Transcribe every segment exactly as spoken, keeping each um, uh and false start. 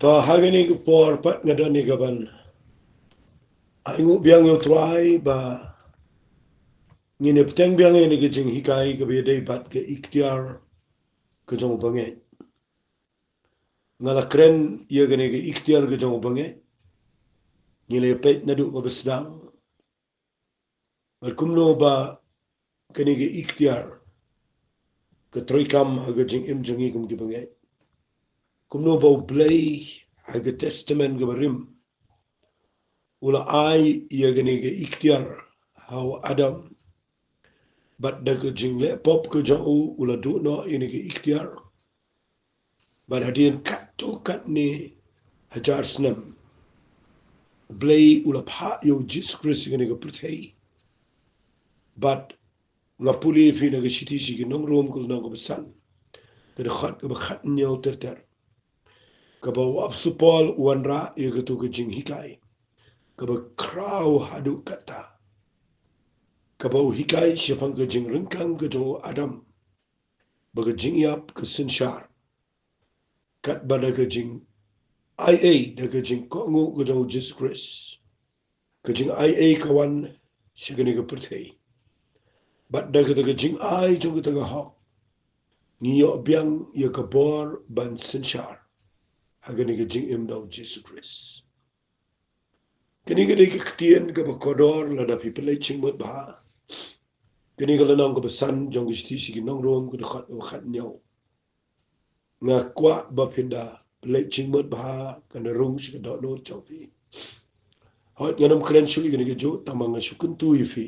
To, ha kane ka por pat nga don ïa kaban ai nguh biang ïa u Trai ba ngin ïa bteng biang ïa kane ka jinghikai kaba ïadei bad ka iktiar ka jong u bangeit. Nga la kren ïa kane ka iktiar ka jong u bangeit. Ngi la ïa peit naduh kaba sdang. Bad kumno ba kane ka iktiar ka trei kam ha ka jingim jong ngi kum ki bangeit. Kumno ba u Blei ha ka Testament kaba rim u la ai ïa kane ka iktiar ha u Adam. Bad da ka jingleh pop ka jong u, u la duh noh ïa kane ka iktiar. Bad hadien katto katne hajar snem, Blei u la phah ïa u Jisu Khrist ïa kane ka pyrthei. Bad nga pule ïa phi na ka shithi sha ki nong Rom ka lynnong kaba san, ka dkhot kaba khathynñiew ter ter, kaba u apostol Paul u wanrah ïa kato ka jinghikai kaba khraw haduh katta, kaba u hikai shaphang ka jingryngkang ka jong u Adam, ba ka jingïap ka synshar, katba da ka jingaiei, da ka jingkohnguh ka jong u Jisu Khrist, ka jingaiei ka wan sha kane ka pyrthei. Bad da kata ka jingai jong kata ka hok, ngi ïoh biang ïa ka bor ban synshar ha kane ka jingim da u Jisu Khrist. Kane ka dei ka ktien kaba kordor lada phi pynleit jingmut bha. Kane ka lynnong kaba san jong ka shithi sha ki nong Rom ka dkhot kaba khathynñiew. Nga kwah ba phin da pynleit jingmut bha, kan da rung sha ka dohnud jong phi. Hooid, ngan ym kren shuh ïa kane kajuh, tangba nga shu kyntu ïa phi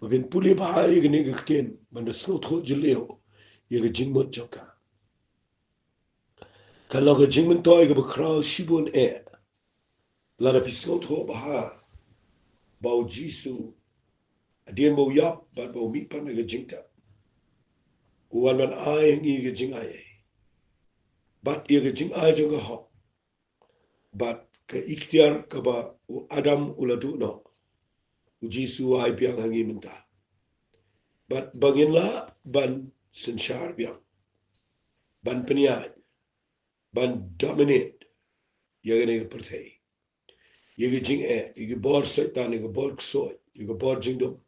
ba phin pule bha ïa kane ka ktien, ban da sngewthuh jylliew ïa ka jingmut jong ka. Ka long ka jingmyntoi kaba khraw shibun eh lada phi sngewthuh bha ba u Jisu, hadien ba u ïap bad ba u mih pat na ka jingtep, u wan ban ai ha ngi ka jingai, bad ïa ka jingai jong ka hok, bad ka iktiar kaba u Adam u la duh noh, u Jisu u ai biang ha ngi mynta. Bad ba ngin lah ban synshar biang, ban pynïaid, ban dominate ïa kane ka pyrthei, ïa ka jingeh, ïa ka bor Soitan, ïa ka bor ksuid, ïa ka bor jingdum,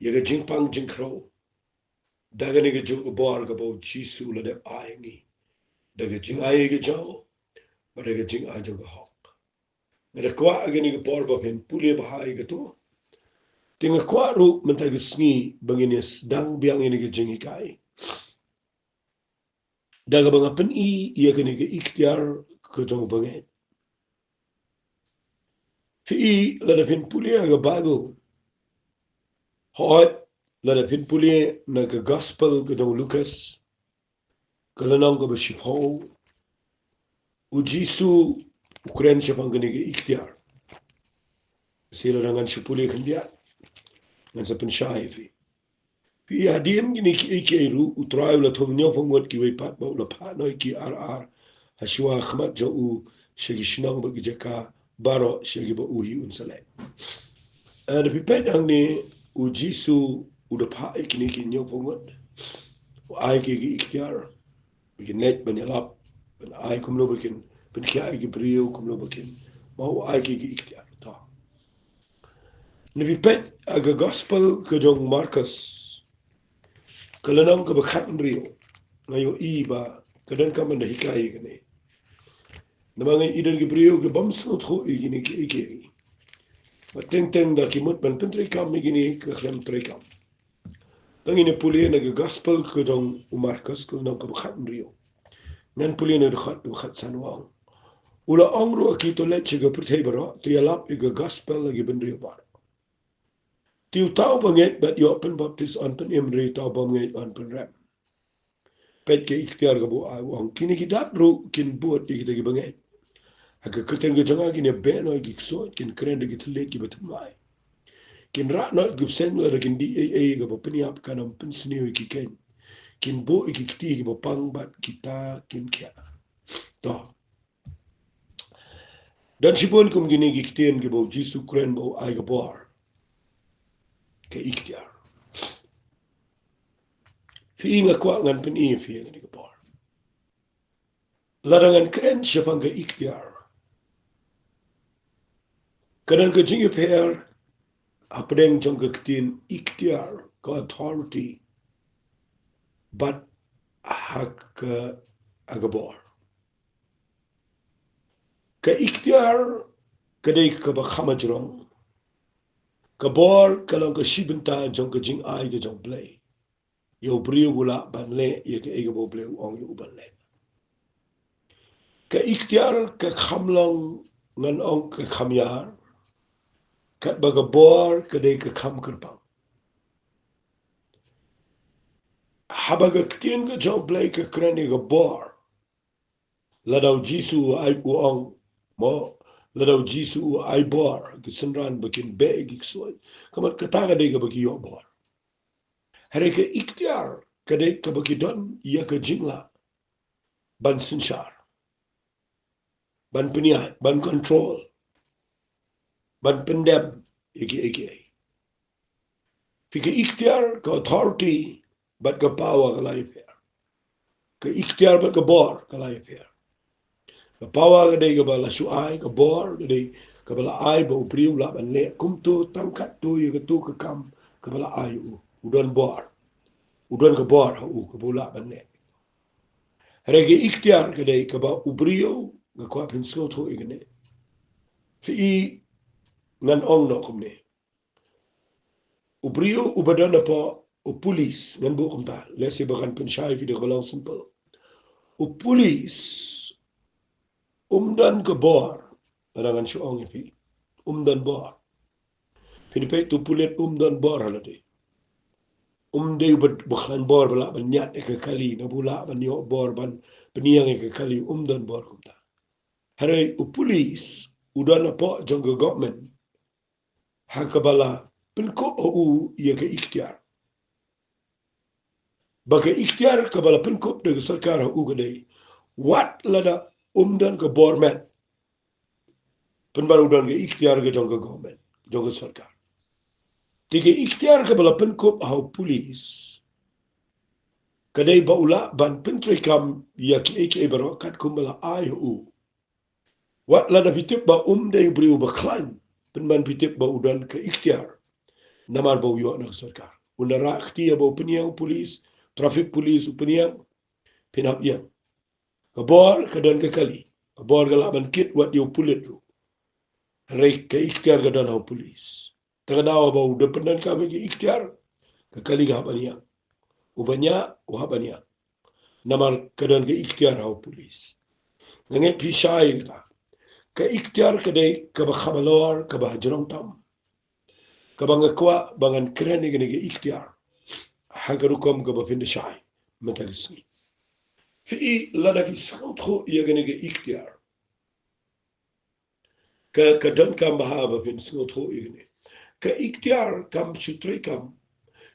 ïa ka jingpang jingkhrew. Da kane kajuh ka bor kaba u Jisu u la dep ai ha ngi, da ka jingai ka jong u, bad da ka jingai jong ka hok. Nga da kwah ha kane ka por ba phin pule bha ïa kato. Te nga kwah ruh mynta ka sngi ba ngin ïa sdang biang ïa kane ka jinghikai da kaba nga pyni ïa kane ka iktiar ka jong u bangeit. Phi i, lada phin pule ha ka Baibl, hooid, lada phin pule na ka Gospel ka jong u Lukas, ka lynnong kaba shiphew, u Jisu u kren shaphang kane ka iktiar. Shi lada ngan shu pule khyndiat, ngan sa pynshai ïa phi. Phi i, hadien kine kiei kiei ruh, u Trai u la thung hynñiewphew ngut kiwei pat, bad u la phah noh ïa ki ar ar ha shuwa khmat jong u sha ki shnong bad ki jaka baroh sha kiba u hi un sa leit. Eh, lada phi peit hangne, u Jisu u da phah ïa kine ki hynñiewphew ngut, u ai ki ki iktiar, ba kin leit ban ïalap, ban ai kumno ba kin pynkhiah ïa ki briew, kumno ba kin, ma u ai ki ki iktiar. To, lada phi peit ha ka Gospel ka jong u Markos, ka lynnong kaba khathynriew, nga ïohi ba ka donkam ban da hikai ïa kane. Namar nga i don ki briew ki bym sngewthuh ïa kine kiei kiei. Bad teng teng da ki mut ban pyntreikam ïa kine, ki khlem treikam. Tang ngin ïa pule na ka Gospel ka jong u Markos ka lynnong kaba khathynriew. Ngan pule na ka dkhot kaba khatsan, u ong: U la ong ruh ha ki, to leit sha ka pyrthei baroh, to ïalap ïa ka Gospel ha ki bynriew baroh. Te uta uba ngeit bad ïoh pynbaptis yn pynim, hynrei uta u bym ngeit yn pynrem. Peit ka iktiar kaba u ai, u ong: Kine ki dak ruh kin bud ïa kita kiba ngeit. Ha ka kyrteng ka jong nga kin ïa beh noh ïa ki ksuid, kin kren da ki thylliej kiba thymmai. Kin rah noh ïa ki bseiñ, lada kin dih ei ei kaba pynïap kan ym pynsniew ïa ki keiñ. Kin buh ïa ki kti kiba pang bad kita kin khiah. To, don shibun kum kine ki ktien kiba u Jisu u kren ba u ai ka bor, ka iktiar. Phi i, nga kwah ngan pyni ïa phi ha kane ka por. Lada ngan kren shaphang ka iktiar, ka don ka jingïapher hapdeng jong ka ktien iktiar, ka authority, bad ha ka, ha ka bor. Ka iktiar ka dei kaba kham hajrong. Ka bor ka long ka shi bynta jong ka jingai ka jong U Blei ïa u briew ba u lah ban leh ïa kaei kaba U Blei u ong ïa u ban leh. Ka iktiar ka kham long, ngan ong, ka kham ïar, katba ka bor ka dei ka kham kyrpang. Haba ka ktien ka jong U Blei ka kren ïa ka bor, lada U Jisu u ai, u ong, mo, lada U Jisu u ai bor ki synran ba kin beh ïa ki ksuid, ka mut kata ka dei kaba ki ïoh bor. Hynrei ka iktiar ka dei kaba ki don ïa ka jinglah ban synshar, ban pynïaid, ban control, ban pyndem ïa kiei kiei. Phi, ka iktiar, ka authority bad ka power ka la ïapher. Ka iktiar bad ka bor ka la ïapher. Ka power ka dei kaba la shu ai, ka bor ka dei kaba la ai ba u briew u lah ban leh kumto, tang katto, ïa kato ka kam kaba la ai ïa u. U don bor, u don ka bor ha u kaba u lah ban leh. Hynrei ka iktiar ka dei kaba u briew, nga kwah phin sngewthuh ïa kane. Phi i, ngan ong noh kumne. U briew uba don hapoh u pulit, ngan buh kumta, lehse ba kan pynshai ïa phi da kaba long simple. U pulit um don ka bor, lada ngan shu ong ïa phi, um don bor. Phin peit, utu u pulit um don bor ha lade. Um dei uba, ba khlaiñ bor ba lah ban ñiad ïa ka kali, naba u lah ban ïoh bor ban pynïeng ïa ka kali, um don bor kumta. Hynrei u pulit u don hapoh jong ka government ha kaba la pynkup ha u ïa ka iktiar. Ba ka iktiar kaba la pynkup da ka sorkar ha u ka dei, wat lada um don ka bor met, pynban u don ka iktiar ka jong ka government, jong ka sorkar. Te ka iktiar kaba la pynkup ha u pulit ka dei ba u lah ban pyntreikam ïa kiei kiei baroh katkum ba la ai ha u. Wat lada phi tip ba um dei u briew ba khlaiñ, pynban phi tip ba u don ka iktiar, namar ba u ïoh na ka sorkar. Un da rah kti ïa ba u pynïeng, u pulit, traffic police u pynïeng, phin hap ïeng. Ka bor ka don ka kali, ka bor ka lah ban kit wat ïa u pulit ruh. Hynrei ka iktiar ka don ha u pulit. Te ka daw ba u da pyndonkam ïa ka iktiar, ka kali ka hap ban ïeng. Uba ñiah u hap ban ïeng. Namar ka don ka iktiar ha u pulit. Nga ngeit phi shai ïa kata. Ka iktiar ka dei kaba kham halor, kaba hajrong tam. Kaba nga kwah ba ngan kren ïa kane ka iktiar ha ka rukom kaba phin da shai mynta ka sngi. Phi i, lada phi sngewthuh ïa kane ka iktiar, ka, ka donkam bha ba phin sngewthuh ïa kane. Ka iktiar kam shu treikam.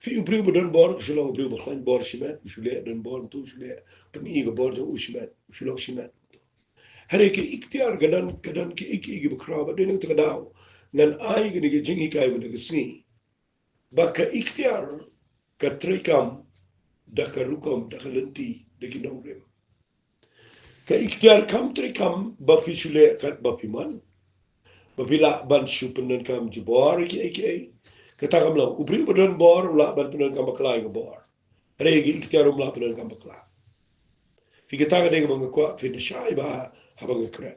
Phi, u briew ba don bor u shu long u briew ba khlaiñ bor shimet, u shu leh don bor, utu u shu leh, pyni ka bor jong u shimet, u shu long shimet. Hynrei ka iktiar ka don, ka don kiei kiei kiba khraw, bad dei na kata ka daw ngan ai kane ka jinghikai mynta ka sngi ba ka iktiar ka treikam da ka rukom, da ka lynti, da ki nongrim. Ka iktiar kam treikam ba phi shu leh kat ba phi mon, ba phi lah ban shu pyndonkam jubor kiei kiei. Kata kam long. U briew ba don bor u lah ban pyndonkam bakla ïa ka bor. Hynrei ka iktiar um lah pyndonkam bakla. Phi, kata ka dei kaba nga kwah phin da shai bha haba nga kren.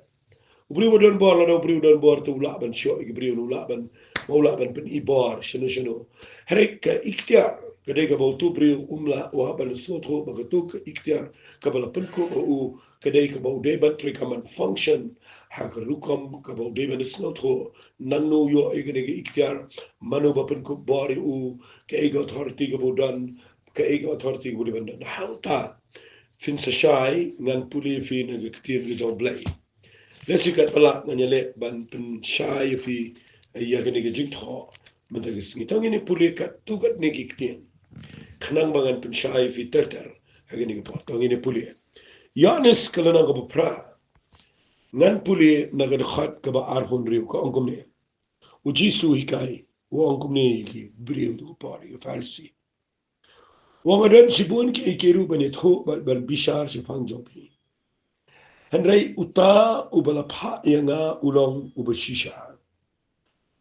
U briew ba don bor, lada u briew u don bor te u lah ban shoh ïa ki briew, u lah ban, ma u lah ban pyni bor shano shano. Hynrei ka iktiar ka dei kaba utu u briew um lah, u hap ban sngewthuh ba katu ka iktiar kaba la pynkup ha u ka dei kaba u dei ban treikam, ban function ha ka rukom kaba u dei ban sngewthuh. Nangno u ïoh ïa kane ka iktiar, mano ba pynkup bor ïa u, kaei ka authority kaba u don, kaei ka authority kaba u dei ban don. Hangta phin sa shai, ngan pule ïa phi na ka ktien ka jong U Blei. Lehse katba lah ngan ïaleh ban pynshai ïa phi ïa kane ka jingthoh mynta ka sngi. To ngin ïa pule katto katne ki ktien khnang ba ngan pynshai ïa phi ter ter ha kane ka por. To ngin ïa pule. Ïoannis ka lynnong kaba phra, ngan pule na ka dkhot kaba arphew hynriew, ka ong kumne. U Jisu u hikai, u ong kumne ïa ki briew ha ka por, ïa ki Pharisi. U ong, nga don shibun kiei kiei ruh ban ïathuh bad ban bishar shaphang jong phi. Hynrei uta uba la phah ïa nga u long uba shisha.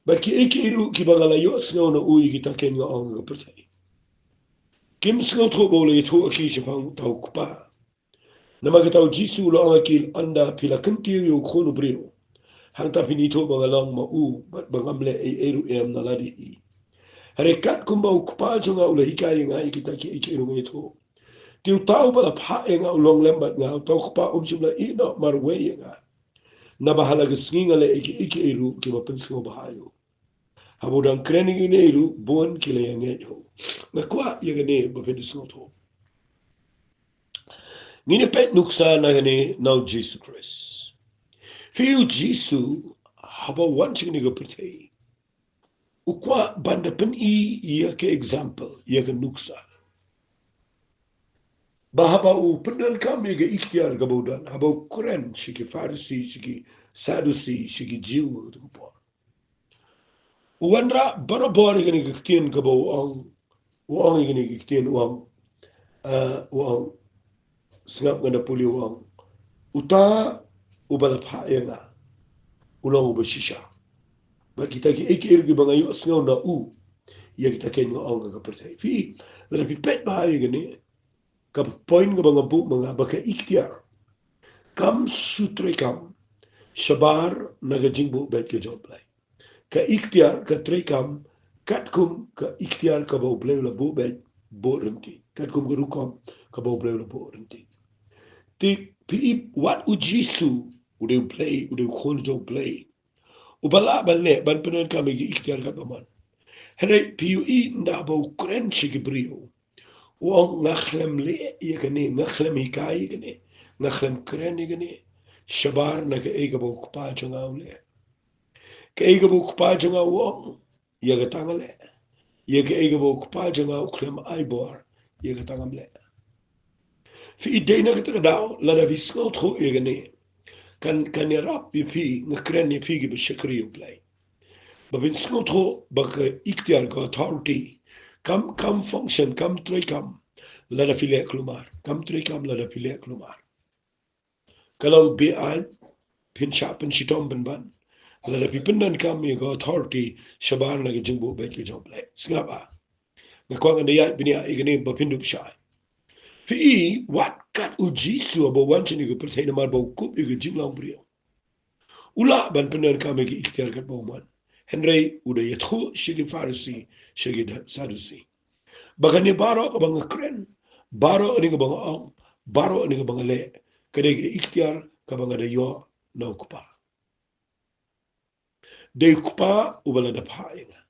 Bad kiei kiei ruh kiba nga la ïohsngew na u ïa kita kein nga ong ha ka pyrthei. Kim sngewthuh ba u la ïathuh ha ki shaphang uta u Kpa. Namar kata u Jisu u la ong ha ki, ynda phi la kyntiew ïa u Khun u briew, hangta phin ithuh ba nga long ma u bad ba ngam leh ei ei ruh em na lade hi. Hynrei katkum ba u Kpa jong nga u la hikai ïa nga ïa kita kiei kiei ruh nga ïathuh. Te uta uba la phah ïa nga u long lem bad nga, uta u Kpa um shym la ïeh noh marwei ïa nga. Naba ha la ka sngi nga leh ïa kiei kiei ruh kiba pynsngewbha ïa u. Haba u dang kren ïa kine ruh bun ki la ïa ngeit ha u. Nga kwah ïa kane ba phin da sngewthuh. Ngin ïa peit nuksa na kane na u Jisu Khrist. Phi, u Jisu haba u wan sha kane ka pyrthei, u kwah ban da pyni ïa ka example, ïa ka nuksa. Ba haba u pyndonkam ïa ka iktiar kaba u don, haba u kren sha ki Pharisi, sha ki Saddusi, sha ki Jiw, tu ka por. U wanrah barabor ïa kane ka ktien kaba u ong, u ong ïa kane ka ktien u ong, eh, u ong, sngap ngan da pule u ong. Uta uba la phah ïa nga u long uba shisha. Bad kita kiei kiei ruh kiba nga ïohsngew na u, ïa kita kein nga ong ha ka pyrthei. Phi, lada phi peit bha ïa kane, ka point kaba nga buh ma nga ba ka iktiar kam shu treikam shabar na ka jingbuh beit ka jong u Blei. Ka iktiar ka treikam katkum ka iktiar kaba u Blei u la buh beit, buh ryntih. Katkum ka rukom kaba u Blei u la buh ryntih. Te phi ïohi wat u Jisu, u dei u Blei, u dei u Khun jong u Blei, uba lah ban leh, ban pyndonkam ïa ki iktiar katba mon. Hynrei phi ïohi ynda ba u kren sha ki briew, u ong nga khlem leh ïa kane, nga khlem hikai ïa kane, nga khlem kren ïa kane shabar na kaei kaba u Kpa jong nga u leh. Kaei kaba u Kpa jong nga u ong, ïa kata nga leh. Ïa kaei kaba u Kpa jong nga u khlem ai bor, ïa kata ngam leh. Phi, dei na kata ka daw lada phi sngewthuh ïa kane, kan, kan ïarap ïa phi, nga kren ïa phi kiba shakri ïa u Blei, ba phin sngewthuh ba ka iktiar, ka authority, kam, kam function, kam treikam lada phi leh kulmar, kam treikam lada phi leh kulmar. Ka long beaiñ, phin shah pynshitom pynban lada phi pyndonkam ïa ka authority shabar na ka jingbuh beit ka jong u Blei. Sngap ah. Nga kwah ngan da ïaid bniah ïa kane ba phin dup shai. Phi ïohi wat kat u Jisu haba u wan shane ka pyrthei, namar ba u kup ïa ka jinglong briew, u lah ban pyndonkam ïa ki iktiar katba u mon. Hynrei u da ïathuh sha ki Pharisi, sha ki da-, Saddusi, ba kane baroh kaba nga kren, baroh kane kaba nga ong, baroh kane kaba nga leh, ka dei ka iktiar kaba nga da ïoh na u Kpa. Dei u Kpa uba la da phah ïa nga.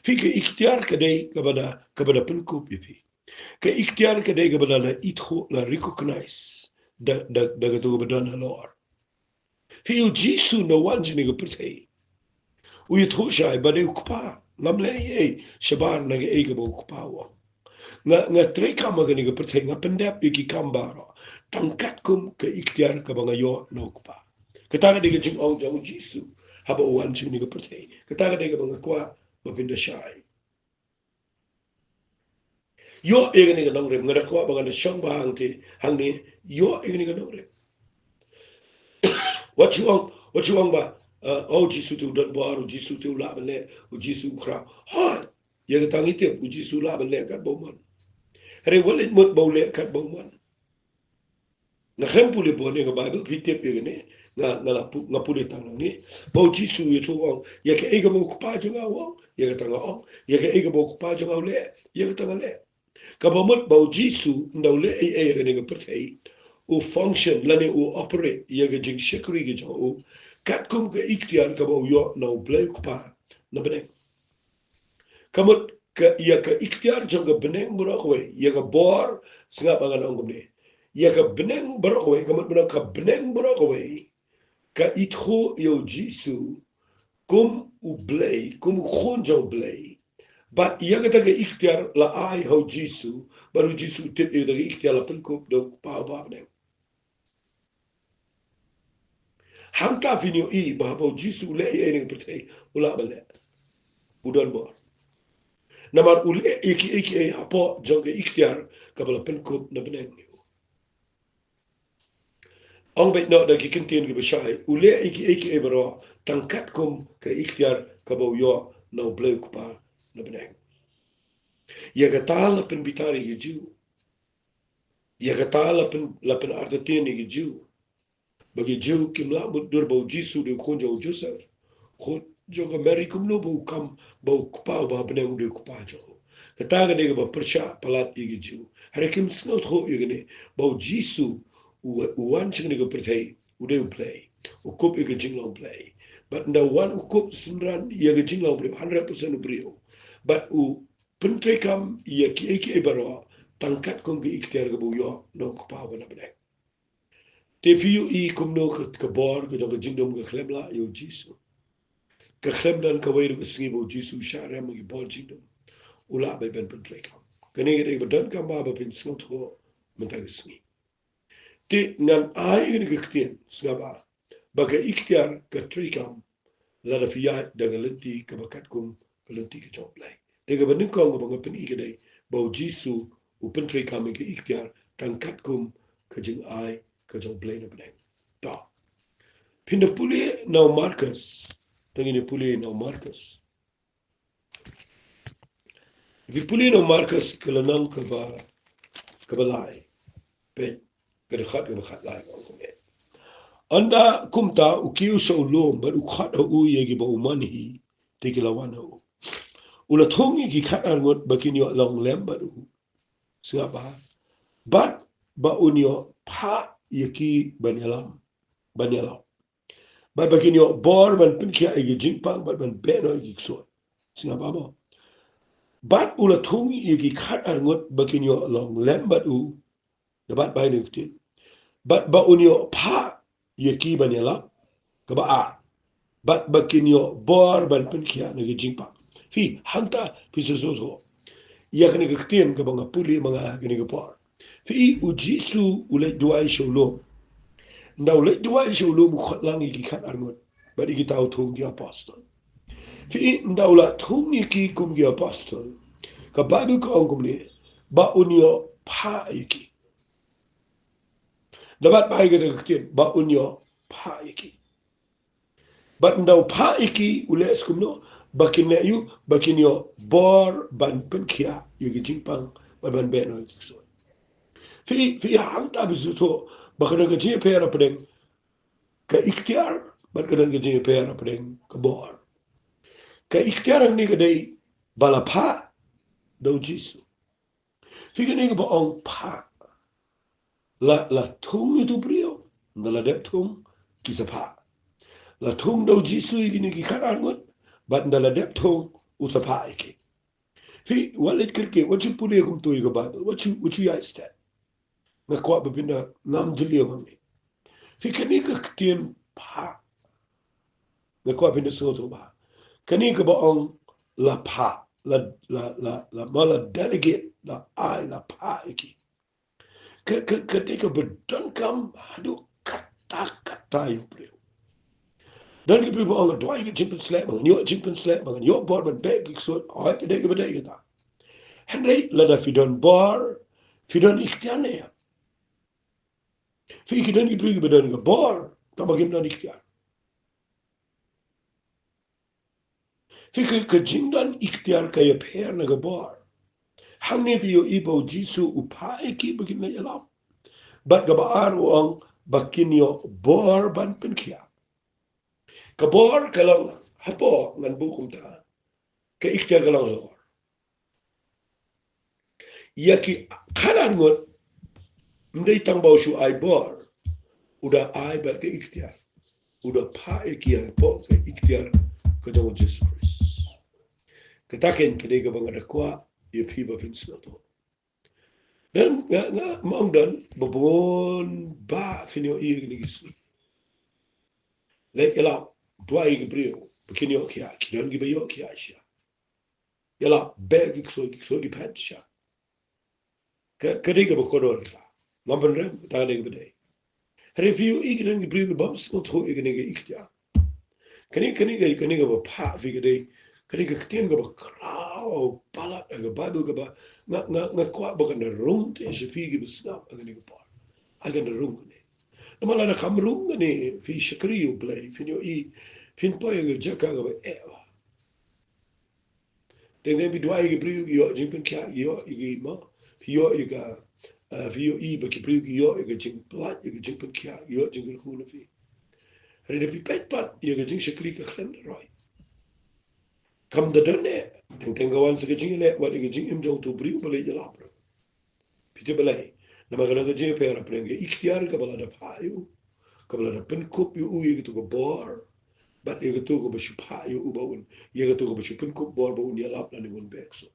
Phi, ka iktiar ka dei kaba da, kaba da pynkup ïa phi. Ka iktiar ka dei kaba la, la ithuh, la recognize da, da, da kato kaba don halor. Phi, u Jisu ynda u wan shane ka pyrthei, u ïathuh shai ba dei u Kpa, ngam leh ei ei shabar na kaei kaba u Kpa u ong. Nga, nga treikam ha kane ka pyrthei, nga pyndep ïa ki kam baroh tang katkum ka iktiar kaba nga ïoh na u Kpa. Kata ka dei ka jingong jong u Jisu haba u wan shane ka pyrthei. Kata ka dei kaba nga kwah ba phin da shai. Ïoh ïa kane ka nongrim, nga da kwah ba ngan da shong bha hangtei, hangne, ïoh ïa kane ka nongrim. Wat shu ong, wat shu ong ba, eh, oh, u Jisu te u don bor, u Jisu te u lah ban leh, u Jisu u khraw. Hooid, ïa kata ngi tip, u Jisu u lah ban leh katba u mon. Hynrei wat leit mut ba u leh katba u mon. Nga khlem pule bun ïa ka Baibl, phi tip ïa kane, nga, nga la pu-, nga pule tang nangne. Ba u Jisu u ïathuh u ong, ïa kaei kaba u Kpa jong nga u ong, ïa kata nga ong, ïa kaei kaba u Kpa jong nga u leh, ïa kata nga leh. Kaba mut ba u Jisu ynda u leh ei ei ha kane ka pyrthei, u function lane u operate ïa ka jingshakri ka jong u katkum ka iktiar kaba u ïoh na u Blei u Kpa na bneng. Ka mut ka, ïa ka iktiar jong ka bneng baroh kawei, ïa ka bor, sngap ba ngan ong kumne. Ïa ka bneng baroh kawei, ka mut ba ka bneng baroh kawei ka ithuh ïa u Jisu kum u Blei, kum u Khun jong u Blei. Bad ïa kata ka iktiar la ai ha u Jisu, bad u Jisu u tip ïa kata ka iktiar la pynkup da u Kpa uba ha bneng. Hangta phin ïohi ba haba u Jisu u leh ei ei ha kane ka pyrthei, u lah ban leh, u don bor. Namar u leh ïa kiei kiei hapoh jong ka iktiar kaba la pynkup na bneng ïa u. Ong beit noh da ki kyntien kiba shai, u leh ïa kiei kiei baroh tang katkum ka iktiar kaba u ïoh na U Blei U Kpa na bneng. Ïa kata la pynbitar ïa ki Jiw. Ïa kata la pyn, la pynartatien ïa ki Jiw. Ba ki Jiw kim lah mutdur ba U Jisu u dei u khun jong u Joseph, khun jong ka Mary, kumno ba u kam, ba U Kpa uba ha bneng u dei U Kpa jong u. Kata ka dei kaba pyrshah palat ïa ki Jiw. Hynrei kim sngewthuh ïa kane, ba U Jisu u, u wan sha kane ka pyrthei u dei U Blei, u kup ïa ka jinglong Blei. Bad ynda u wan u kup synran ïa ka jinglong briew, hundred percent u briew. Bad u pyntreikam ïa kiei kiei baroh tang katkum ka iktiar kaba u ïoh na U Kpa uba na bneng. Te phi ïohi kumno ka, ka bor ka jong ka jingdum ka khlem lah ïa U Jisu. Ka khlem don kawei ruh ka sngi ba U Jisu u shah rem ha ki bor jingdum, u lah beit ban pyntreikam. Kane ka dei kaba donkam bha ba phin sngewthuh mynta ka sngi. Te ngan ai kane ka ktien, sngap bha, ba ka iktiar ka treikam lada phi ïaid da ka lynti kaba katkum ka lynti ka jong U Blei. Te kaba nyngkong kaba nga pyni ka dei ba U Jisu u pyntreikam ïa ka iktiar tang katkum ka jingai ka jong U Blei na bneng. To. Phin da pule na u Markus. Te ngin da pule na u Markus. Phi pule na u Markus ka lynnong kaba, kaba lai. Peit, ka dkhot kaba khatlai ka ong kumne. Ynda kumta u kiew sha u lum bad u khot ha u ïa kiba u mon hi, te ki la wan ha u. U la thung ïa ki khatar ngut ba kin ïoh long lem bad u. Sngap bha. Bad ba un ïoh phah ïa ki ban ïalam, ban ïalap. Bad ba kin ïoh bor ban pynkhiah ïa ki jingpang bad ban beh noh ïa ki ksuid. Sngap bha mo. Bad u la thung ïa ki khatar ngut ba kin ïoh long lem bad u. Da bat bai ne ktien. Bad ba un ïoh phah ïa ki ban ïalap. Kaba ar. Bad ba kin ïoh bor ban pynkhiah na ki jingpang. Phi, hangta phi sngewthuh ïa kane ka ktien kaba nga pule ma nga ha kane ka por. Phi, u Jisu u leit duwai sha u lum. Ynda u leit duwai sha u lum u khot lang ïa ki khatar ngut bad ïa kita u thung ki apostol. Phi, ynda u la thung ïa ki kum ki apostol, ka Baibl ka ong kumne, ba un ïoh phah ïa ki. Da bat bai kata ka ktien, ba un ïoh phah ïa ki. Bad ynda u phah ïa ki u leh sa kumno, ba kin leh ïa u, ba kin ïoh bor ban pynkhiah ïa ki jingpang bad ban beh noh ïa ki ksuid. Phi, phi, hangta phi sngewthuh ba ka don ka jingïapher hapdeng ka iktiar bad ka don ka jingïapher hapdeng ka bor. Ka iktiar hangne ka dei ba la phah da u Jisu. Phi, kane kaba ong phah. La, la thung ïa utu u briew. Ynda la dep thung, ki sa phah. La thung da u Jisu ïa kine ki khatar ngut, bad ynda la dep thung, u sa phah ïa ki. Phi, wat leit kyrkieh, wat shu pule kumto ïa ka Baibl, wat shu, wat shu ïaid stet. Nga kwah ba phin da ngam jylliew hangne. Phi, kane ka ktien phah. Nga kwah phin da sngewthuh bha. Kane kaba ong la phah, la, la, la, la, ma la delegate, la ai, la phah ïa ki. Ka, ka, ka dei kaba donkam haduh katta katta ïa u briew. Don ki briew ba ong, nga duwai ka jingpynshlur, ba ngan ïoh jingpynshlur, ba ngan ïoh bor ban beh ki ksuid, hooid, ka dei kaba dei kata. Hynrei lada phi don bor, phi don iktiar ne em? Phi, ki don ki briew kiba don ka bor, tangba kim don iktiar. Phi, ka, ka jingdon iktiar ka ïapher na ka bor. Hangne phi ïohi ba u Jisu u phah ïa ki ba kin leit ïalam. Bad kaba ar u ong ba kin ïoh bor ban pynkhiah. Ka bor ka long hapoh, ngan buh kumta. Ka iktiar ka long halor. Ïa ki khatar ngut, ym dei tang ba u shu ai bor, u da ai bad ka iktiar. U da phah ïa ki hapoh ka iktiar ka jong u Jisu Khrist. Kata kein ka dei kaba nga da kwah ïa phi ba phin sngewthuh. Don, nga, nga, ma ong don ba bun ba phin ïohi ïa kine ki sngi. Leit ïalap, duwai ïa ki briew ba kin ïoh khiah, ki don kiba ïoh khiah shisha. Ïalap, beh ki ksuid, ki ksuid ki phet shisha. Ka, ka dei kaba kordor kata. Ngam pynrem, kata ka dei kaba dei. Hynrei phi ïohi ki don ki briew ki bym sngewthuh ïa kane ka iktiar. Kane, kane ka, kane kaba phah, phi, ka dei, kane ka ktien kaba khraw palat ha ka Baibl kaba nga, nga, nga kwah ba kan da rung te sha phi kiba sngap ha kane ka por. Ai, kan da rung kane. Namar lada kham rung kane, phi shakri ïa U Blei, phin ïohi, phin poi ha ka jaka kaba eh. Teng teng phi duwai ïa ki briew, ki ïoh jingpynkhiah, ki ïoh ïa ki ma, phi ïoh ïa ka, eh, phi ïohi ba ki briew ki ïoh ïa ka jingpynlait, ïa ka jingpynkhiah, ki ïoh jingkyrkhu na phi. Hynrei da phi peit pat ïa ka jingshakri ka khlem da roi. Kam da don eh, teng teng ka wan sa ka jingïaleh, wat ïa ka jingim jong uto u briew ba leit ïalap ruh. Phi tip balei? Namar kane ka jingïapher hapdeng ka iktiar kaba la da phah ïa u, kaba la da pynkup ïa u ïa kato ka bor, bad ïa kato kaba shu phah ïa u ba un, ïa kato kaba shu pynkup bor ba un ïalap lane un beh shuh.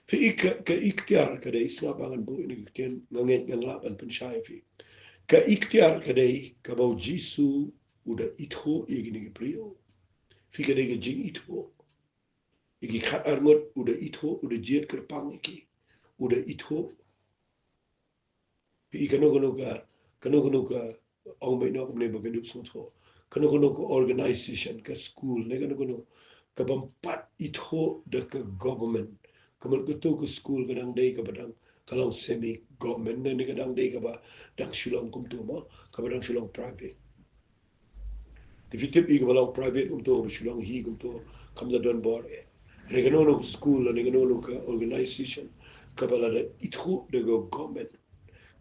Phi i ka, ka iktiar ka dei, sngap ba ngan buh ïa kane ka ktien, nga ngeit ngan lah ban pynshai ïa phi. Ka iktiar ka dei kaba U Jisu u da ithuh ïa kine ki briew. Phi, ka dei ka jingithuh. Ïa ki khatar ngut u da ithuh, u da jied kyrpang ïa ki. U da ithuh. Phi i kano kano ka, kano kano ka, ong beit noh kumne ba phin dup sngewthuh. Kano kano ka organization, ka school, ne kano kano, kabym pat ithuh da ka government. Ka mut kato ka school ka dang dei kaba dang, ka long semi government, ne, ne ka dang dei kaba dang shu long kumto mo, kaba dang shu long private. Te phi tip ïa kaba long private kumto, ba shu long hi kumto, kam da don bor eh. Hynrei kano kano ka school, ne kano kano ka organization, kaba la da ithuh da ka government.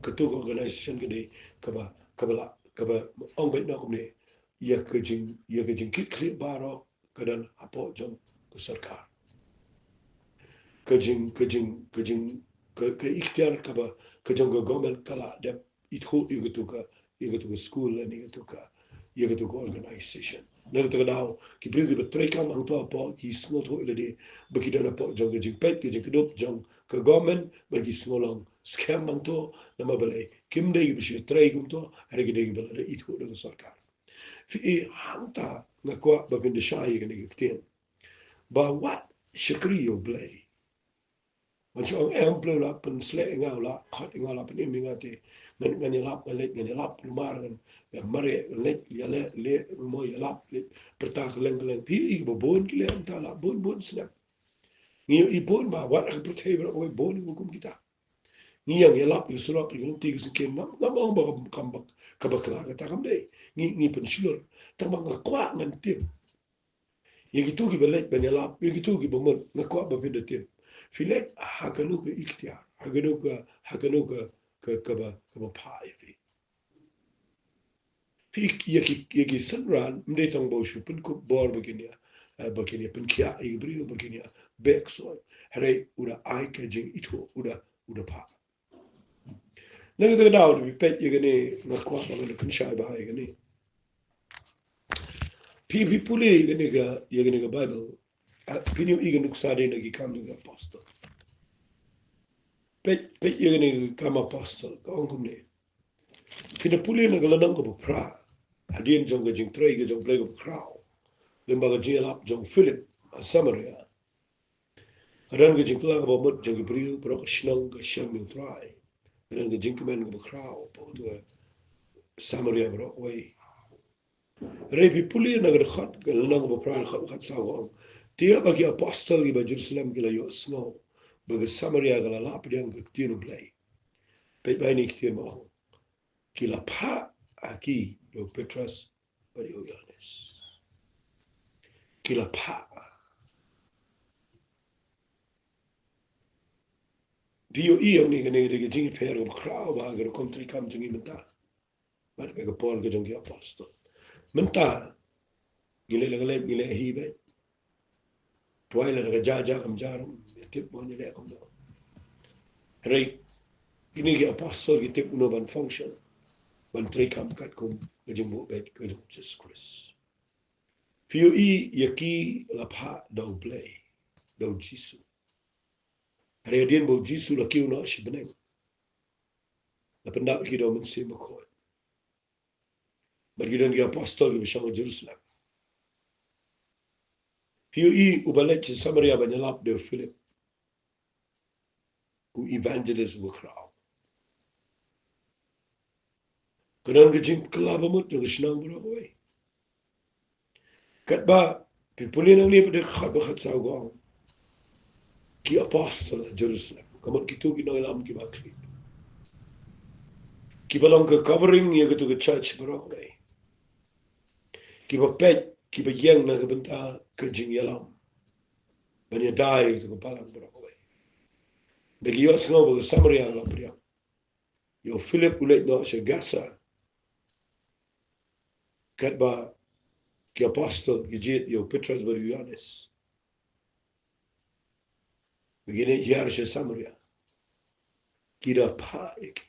Kato ka organization ka dei kaba, kaba la, kaba ong beit noh kumne, ïa ka jing, ïa ka jingkitkhlieh baroh ka don hapoh jong ka sorkar. Ka jing, ka jing, ka jing, ka, ka iktiar kaba, ka jong ka government ka la dep ithuh ïa kato ka, ïa kato ka school lane ïa kato ka, ïa kato ka organization. Na kata ka daw, ki briew kiba treikam hangto hapoh ki sngewthuh ïa lade ba ki don hapoh jong ka jingpeit, ka jingkdup jong ka government, ba ki sngew long skhem hangto, namar balei, kim dei kiba shu trei kumto, hynrei ki dei kiba la da ithuh da ka sorkar. Phi i, hangta nga kwah ba phin da shai ïa kane ka ktien. Ba wat shakri ïa U Blei. Ban shu ong, eh, U Blei u la pynsleh ïa nga, u la khot ïa nga, u la pynim ïa nga te ngan, ngan ïalap, ngan leit, ngan ïalap, kulmar ngan, ngan mareh, ngan leit, ïaleh, leh, mo, ïalap, leit pyrta kylleng kylleng. Phi i ba bun ki leh kumta la bun bun snem. Ngi ïohi bun ba wat ha ka pyrthei baroh kawei bun ki kum kita. Ngi ïeng ïalap ïa ka surok, ïa ka lynti ka syngkien, ngam, ngam ong ba kam, kam bak, ka bakla kata, kam dei. Ngi, ngi pynshlur. Tang ba nga kwah ngan tip ïa kito kiba leit ban ïalap, ïa kito kiba mut, nga kwah ba phin da tip. Phi leit ha kano ka iktiar, ha kano ka, ha kano ka, ka, kaba, kaba phah ïa phi. Phi, ïa ki, ïa ki synran, ym dei tang ba u shu pynkup bor ba kin ïa, eh, ba kin ïa pynkhiah ïa ki briew, ba kin ïa beh shuh. Hynrei u da ai ka jingithuh, u da, u da phah. Na kata ka daw, da phi peit ïa kane, nga kwah ba ngan pynshai bha ïa kane. Phi, phi pule ïa kane ka, ïa kane ka Baibl. Ah, phin ïohi ka nuksa dei na Ki Kam jong ki Apostol. Peit, peit ïa kane ka Kam Apostol, ka ong kumne. Phin da pule na ka lynnong kaba phra, hadien jong ka jingtrei ka jong U Blei kaba khraw, lyngba ka jingïalap jong u Philip ha Samaria. Ka don ka jingkylla kaba mut jong ki briew baroh ka shnong ka shem ïa U Trai. Ka don ka jingkmen kaba khraw, ba u tu Samaria baroh kawei. Hynrei phi pule na ka dkhot, ka lynnong kaba phra, dkhot khatsaw ka ong. Te haba ki apostol kiba Jerusalem ki la ïohsngew ba ka Samaria ka la lah pdiang ka ktien U Blei. Peit bha ïa kine ki ktien ba ong. Ki la phah ha ki ïa u Petros bad ïa u Ïohannes. Ki la phah. Phi ïohi ïa kane, kane ka dei ka jingïapher kaba khraw bha ha ka rukom treikam jong ngi mynta. Bad ka por ka jong ki apostol. Mynta ngi leh la ka leh, ngi leh hi beit. Duwai lada ka jia jia kam jia ruh, ïa tip ba ngi leh kumno. Hynrei kine ki apostol ki tip kumno ban function, ban treikam katkum ka jingbuh beit ka jong U Jisu Khrist. Phi ïohi ïa ki la phah da U Blei, da U Jisu. Hynrei hadien ba U Jisu la kiew noh sha bneng, la pyndap ïa ki da U Mynsiem Bakhuid. Bad ki don ki apostol kiba shong ha Jerusalem. Phi ïohi uba leit sha Samaria ban ïalap dei u Philip, u evangelist uba khraw. Ka don ka jingkylla ba mut jong ka shnong baroh kawei. Katba phi pule nangne pat, dkhot ba khatsaw ka ong. Ki apostol ha Jerusalem, ka mut kito ki nongïalam kiba khlieh, Kiba long ka covering ïa katu ka church baroh kawei. Kiba peit, kiba ïeng na ka bynta ka jingïalam ban ïada ïa katu ka balang baroh kawei. Da ki ïohsngew ba ka Samaria ka la pdiang. Ïa u Philip u leit noh sha Gaza. Katba ki apostol ki jied ïa u Petros bad u Ïoannis. Ba kin leit hiar sha Samaria. Ki da phah ïa ki.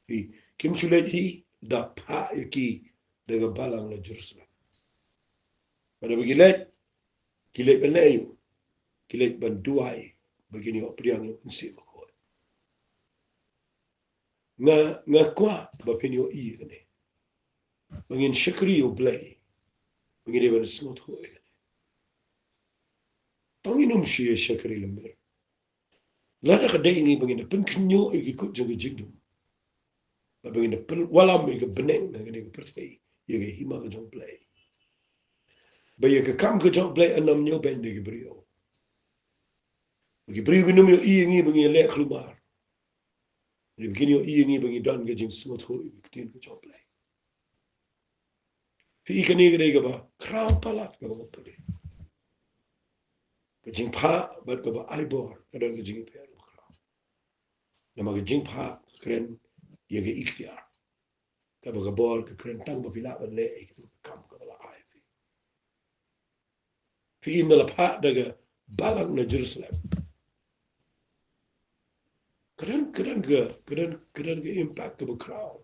Phi, kim shu leit hi, da phah ïa ki da ka balang na Jerusalem. Bad haba ki leit, ki leit ban leh aïu? Ki leit ban duwai ba kin ïoh pdiang ïa u Mynsiem Bakhuid. Nga, nga kwah ba phin ïohi ïa kane. Ba ngin shakri ïa U Blei. Ba ngin dei ban sngewthuh ïa kane. Tang ngin ym shu ïa shakri lem. Lada ka dei ïa ngi ba ngin da pynkhynñiuh ïa ki kut jong ka jingdum, bad ba ngin da pynwallam ïa ka bneng na kane ka pyrthei ïa ka hima ka jong U Blei, ba ïa ka kam ka jong U Blei yn ym ñiew beiñ da ki briew. Ba ki briew kin ym ïohi ïa ngi ba ngi leh khlumar. Ba kin ïohi ïa ngi ba ngi don ka jingsngewthuh ïa ka ktien ka jong U Blei. Phi, kane ka dei kaba khraw palat kaba nga pule. Ka jingphah bad kaba ai bor ka don ka jingïapher kaba khraw. Namar ka jingphah ka kren ïa ka iktiar. Kaba ka bor ka kren tang ba phi lah ban leh ïa ka kam kaba la ai phi. Phi, ynda la phah da ka balang na Jerusalem, ka don, ka don ka, ka don, ka don ka impact kaba khraw.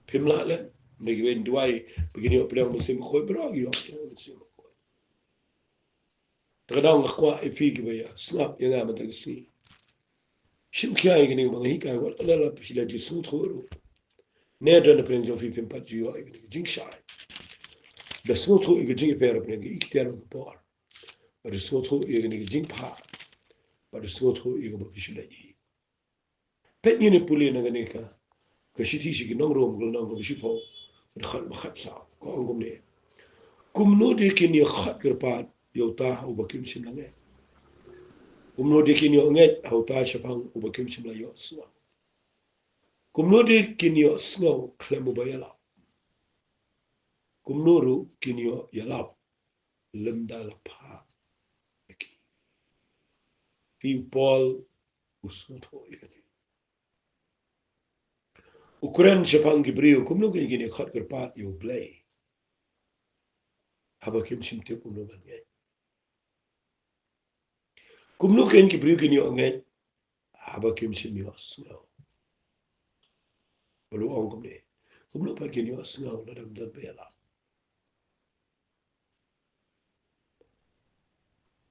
Phim lah leh, ynda kiwei kin duwai ba kin ïoh pdiang Mynsiem Bakhuid, baroh ki ïoh pdiang Mynsiem Bakhuid. Te ka daw nga kwah ïa phi kiba ïa sngap ïa nga mynta ka sngi, shim khia ïa kane kaba nga hikai, wat la la phi la ju sngewthuh ruh. Ne don na pdeng jong phi phim pat ju ïoh ïa kane ka jingshai. Da sngewthuh ïa ka jingïapher na pdeng ka iktiar ka bor. Bad da sngewthuh ïa kane ka jingphah. Bad da sngewthuh ïa kaba phi shu leit hi. Peit, ngin ïa pule na kane ka, ka shithi sha ki nong Rom, ka lynnong kaba shiphew, ka dkhot ba khatsaw, ka ong kumne: Kumno de kin ïa khot kyrpad ïa uta ha uba kim shym la ngeit? Kumno de kin ïoh ngeit ha uta shaphang uba kim shym la ïohsngew? Kumno de kin ïohsngew khlem uba ïalap? Kumno ruh kin ïoh ïalap lymda la phah ïa ki? Phi, u Paul u sngewthuh ïa kane. U kren shaphang ki briew, kumno kin, kin ïa khot kyrpad ïa U Blei haba kim shym tip kumno ban ngeit? Kumno kin ki briew kin ïoh ngeit haba kim shym ïohsngew? Bad u ong kumne: Kumno pat kin ïohsngew lada ym don ba ïalap?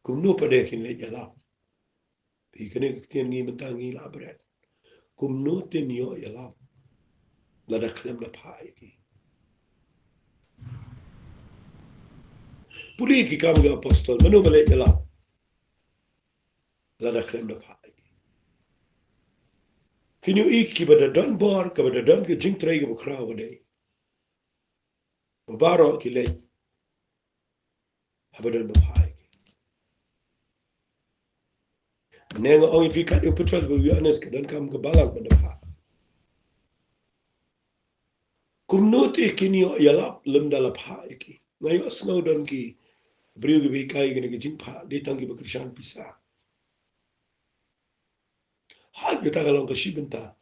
Kumno pat de kin leit ïalap? Phi, kane ka ktien ngi mynta ngi la bret. Kumno kin ïoh ïalap lada khlem da phah ïa ki? Pule Ki Kam ki Apostol, mano ba leit ïalap lada khlem da phah ïa ki? Phin ïohi kiba da don bor, kaba da don ka jingtrei kaba khraw ka dei ba baroh ki leit haba don ba phah ïa ki. Mynne nga ong ïa phi, kat ïa u Petros bad u Ïoannis ka donkam ka balang ban da phah. Kumno te kin ïoh ïalap lymda la phah ïa ki? Nga ïohsngew don ki briew kiba hikai kane ka jingphah dei tang kiba kyrshan pisa. Hooid, kata ka long ka shi bynta.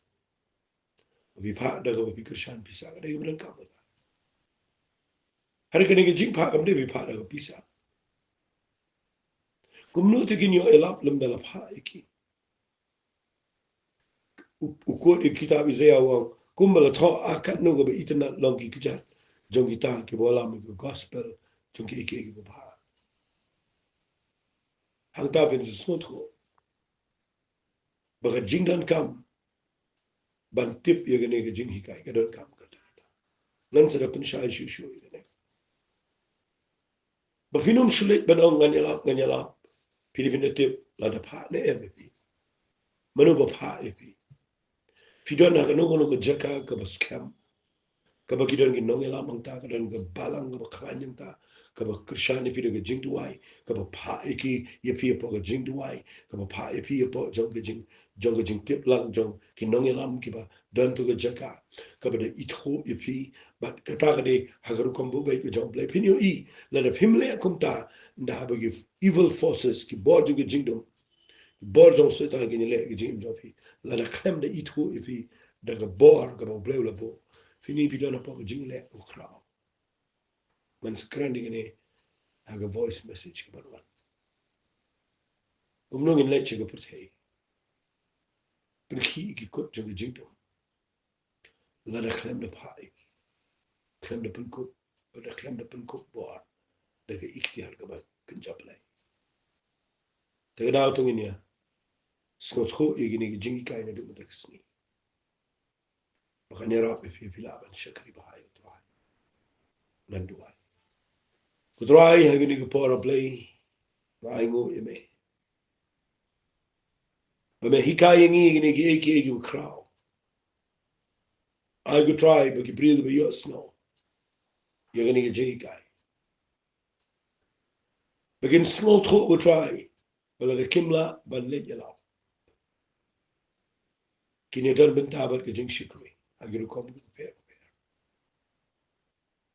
Phi phah da kaba phi kyrshan pisa, ka dei kaba donkam kata. Hynrei kane ka jingphah kam dei phi phah da ka pisa. Kumno te kin ïoh ïalap lymda la phah ïa ki? U, u quote ïa ka kitab Isaiah u ong: Kumba la thoh, ah katno kaba itynnad long ki kjat jong kita kiba wallam ïa ka gospel jong kiei kiei kiba bha. Hangta phin sngewthuh ba ka jingdonkam ban tip ïa kane ka jinghikai ka donkam kata. Ngan sa da pynshai shuh shuh ïa kane. Ba phin ym shu leit ban ong ngan ïalap, ngan ïalap. Phi dei phin da tip lada phah ne em ïa phi. Mano ba phah ïa phi? Phi don ha kano kano ka jaka kaba skhem, kaba ki don ki nongïalam hangta, ka don ka balang kaba khlaiñ hangta, kaba kyrshan ïa phi da ka jingduwai, kaba phah ïa ki, ïa phi hapoh ka jingduwai, kaba phah ïa phi hapoh jong ka jing, jong ka jingtip lang jong ki nongïalam kiba don ha ka jaka, kaba da ithuh ïa phi, bad kata ka dei ha ka rukom buh beit ka jong U Blei. Phin ïohi, lada phim leh kumta, ynda haba ki evil forces, ki bor jong ka jingdum, ki bor jong Soitan kin leh ka jingim jong phi, lada khlem da ithuh ïa phi da ka bor kaba U Blei u la buh, phin ïohi phi don hapoh ka jingleh u khraw. Ngan sa kren ïa kane ha ka voice message kaba wan. Kumno ngin leit sha ka pyrthei, pynkhih ïa ki kut jong ka jingdum, lada khlem da phah ïa ki, khlem da pynkup, lada khlem da pynkup bor da ka iktiar kaba kynja Blei. Te ka daw to ngin ïa sngewthuh ïa kine ki jinghikai naduh mynta ka sngi, ba kan ïarap ïa phi, phi lah ban shakri bha ïa U Trai. Ngan duwai. Ko Trai, ha kane ka por, A Blei, nga ainguh ïa me ba me hikai ïa ngi ïa kine kiei kiei kiba khraw. Ai, ko Trai, ba ki briew kiba ïohsngew ïa kane ka jinghikai, ba kin sngewthuh, ko Trai, ba lada kim lah ban leit ïalam, kin ïadon bynta bad ka jingshakri ha ki rukom kiba pher bapher.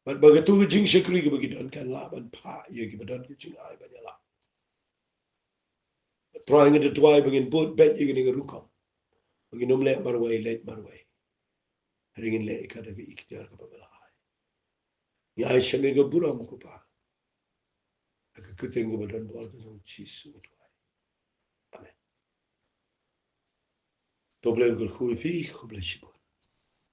Bad ba kato ka jingshakri kaba ki don kan lah ban phah ïa kiba don ka jingai ban ïalam. Trai, nga da duwai ba ngin bud beit ïa kane ka rukom, ba ngin ym leh marwei leit marwei. Hynrei ngin leh ïa ka da ka iktiar kaba me la ai. Ngi ai sha me ka burom, ko Pa, ha ka kyrteng kaba don bor ka jong U Jisu, ko Trai. Amen. To U Blei un kyrkhu ïa phi, khublei shibun.